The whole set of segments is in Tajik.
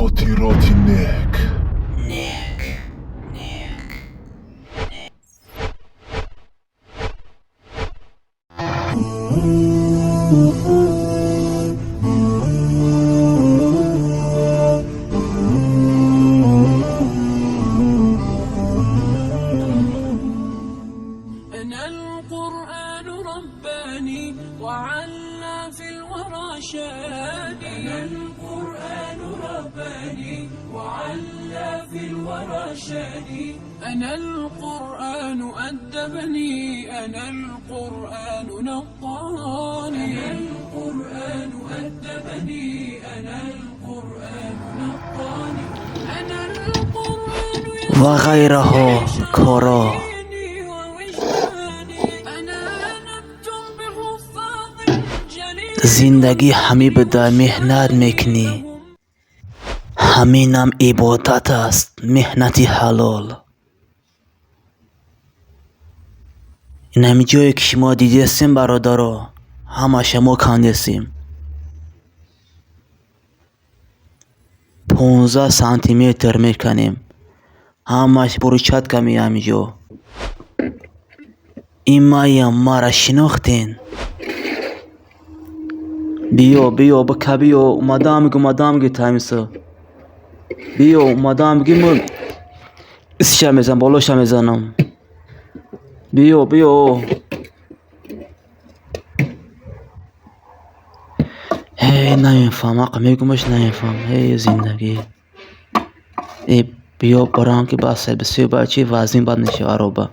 Хотироти нек. أنا القرآن رباني وعلى في الورى شاني، أنا القرآن رباني وعلى في الورى شاني، أنا القرآن أدبني، أنا القرآن نقاني، أنا القرآن أدبني، أنا القرآن نقاني، أنا القرآن Ва ғайраҳо коро. يسيرني ووجداني، أنا نبت بحفاظ جليل. Зиндагӣ ҳамин буда, меҳнат мекунӣ, ҳаминам ибодат аст, меҳнати ҳалол. Инами ҷое ки шумо дидестем, бародаро, ҳамаша мо кандестем. 15 сантиметр меканем, ҳамаш брусчатка меям ҷо. Ин маям, мара шинохтен? Биё, биё, бика, биё, омадам, омадам, ги тамисо. Биё, омадам, ги мо исша мезанам, болоша мезанам. Биё, биё. Ҳей, намефаҳмам, ақа мегумаш, намефаҳмам. Ҳей, зиндагӣ. Э, биё, барам ки бас, бисёр бачи вазнин бад мешава ароба.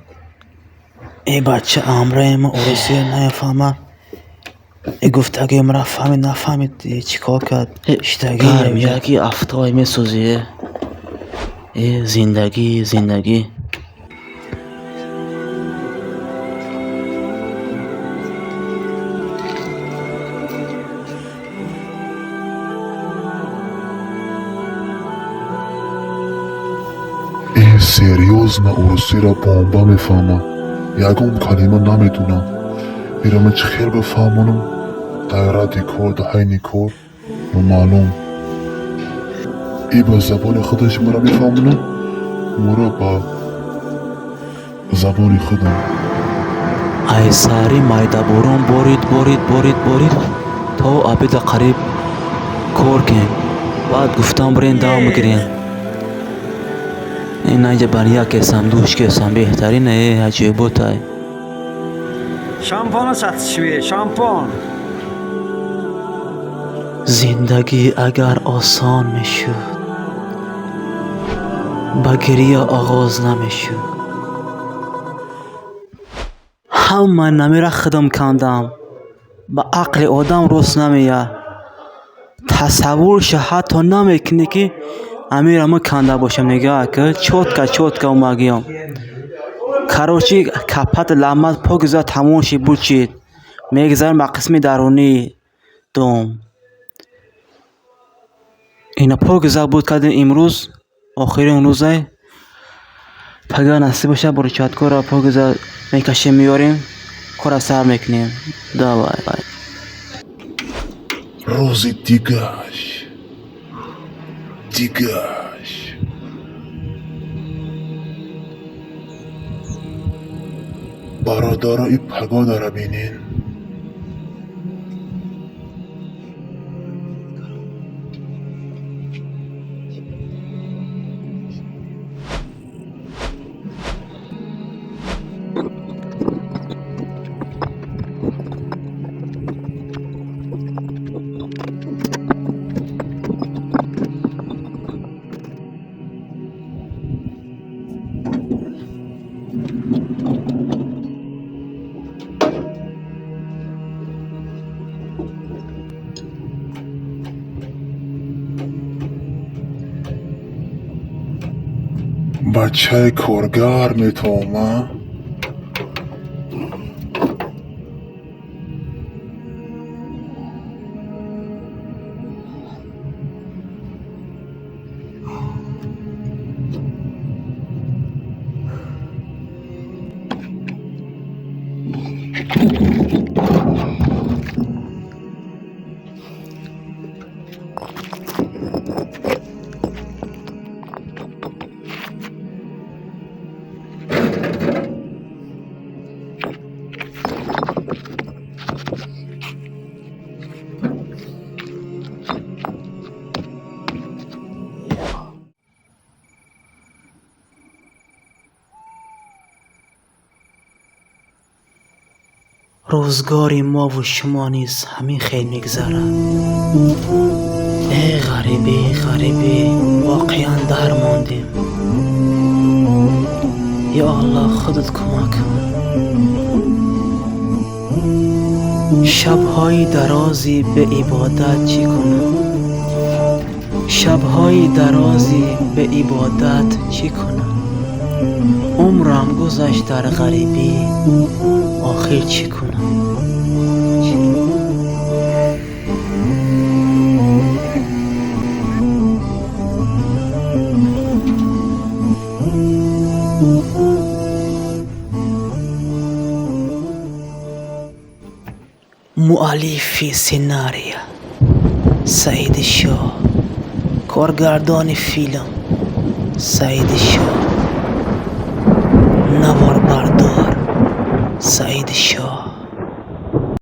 Э, бача амраи ма орусия намефаҳма. Э, гуфтагӣ мара фаҳмид, нафаҳмид, э, чӣ кор кард? Иштагӣ Гарм яки афтой месӯзӣ. Э, зиндагӣ, зиндагӣ. Э, серьёзно, урусиро бомба мефаҳмам, ягон калима намедонам. Ира ман чӣ хел бифаҳмонам? Дар радди кор, дар ҳайни кор номаълум. И ба забони худаш маро мефаҳмонам, моро ба забони худам. Ай саҳарӣ майдаборон борид, борид, борид, борид, то обеда қариб кор кем. Баъд гуфтам, бирен дав мегирем. Ин инҷа бар якесам, душ кесам, беҳтарин, э, аҷоиботай. Şampuanı satışıyor, şampuan. Зиндагӣ агар осон мешуд, ба гирья оғоз намешуд. Ҳама намира худам кандам, ба ақли одам рост намеяд. Тасаввурша ҳатто намекунӣ, ки амира ма канда бошам. Нигаҳ ка, чётко, чётко омагиём. Короче, капат ламат покиза, тамом шид, бучид. Мегзарем ба қисми дарунии дом. Ина покиза буд кардем. Имрӯз охирин рӯзай. Пага насиб боша, брусчаткаро покиза мекашем, меёрем, кора сар мекунем. Давай. Рӯзи дигаш, дигаш. Бародаро, и погодаро бинен. Бачаи коргар метавонам. Рӯзгори мову шумо низ ҳамин хел мегзарад. Э ғарибӣ, ғарибӣ, воқеан дармондем. Ё Аллоҳ, худат кӯмак кун. Шабҳои дарози беибодат чӣ кунам? Шабҳои дарози беибодат чӣ кунам? Умрам гузашт дар ғарибӣ, охир чӣ кунам? Муаллифи сценария Саиди Шоҳ, коргардони филм Саиди Шоҳ, наворбардор Саиди Шоҳ.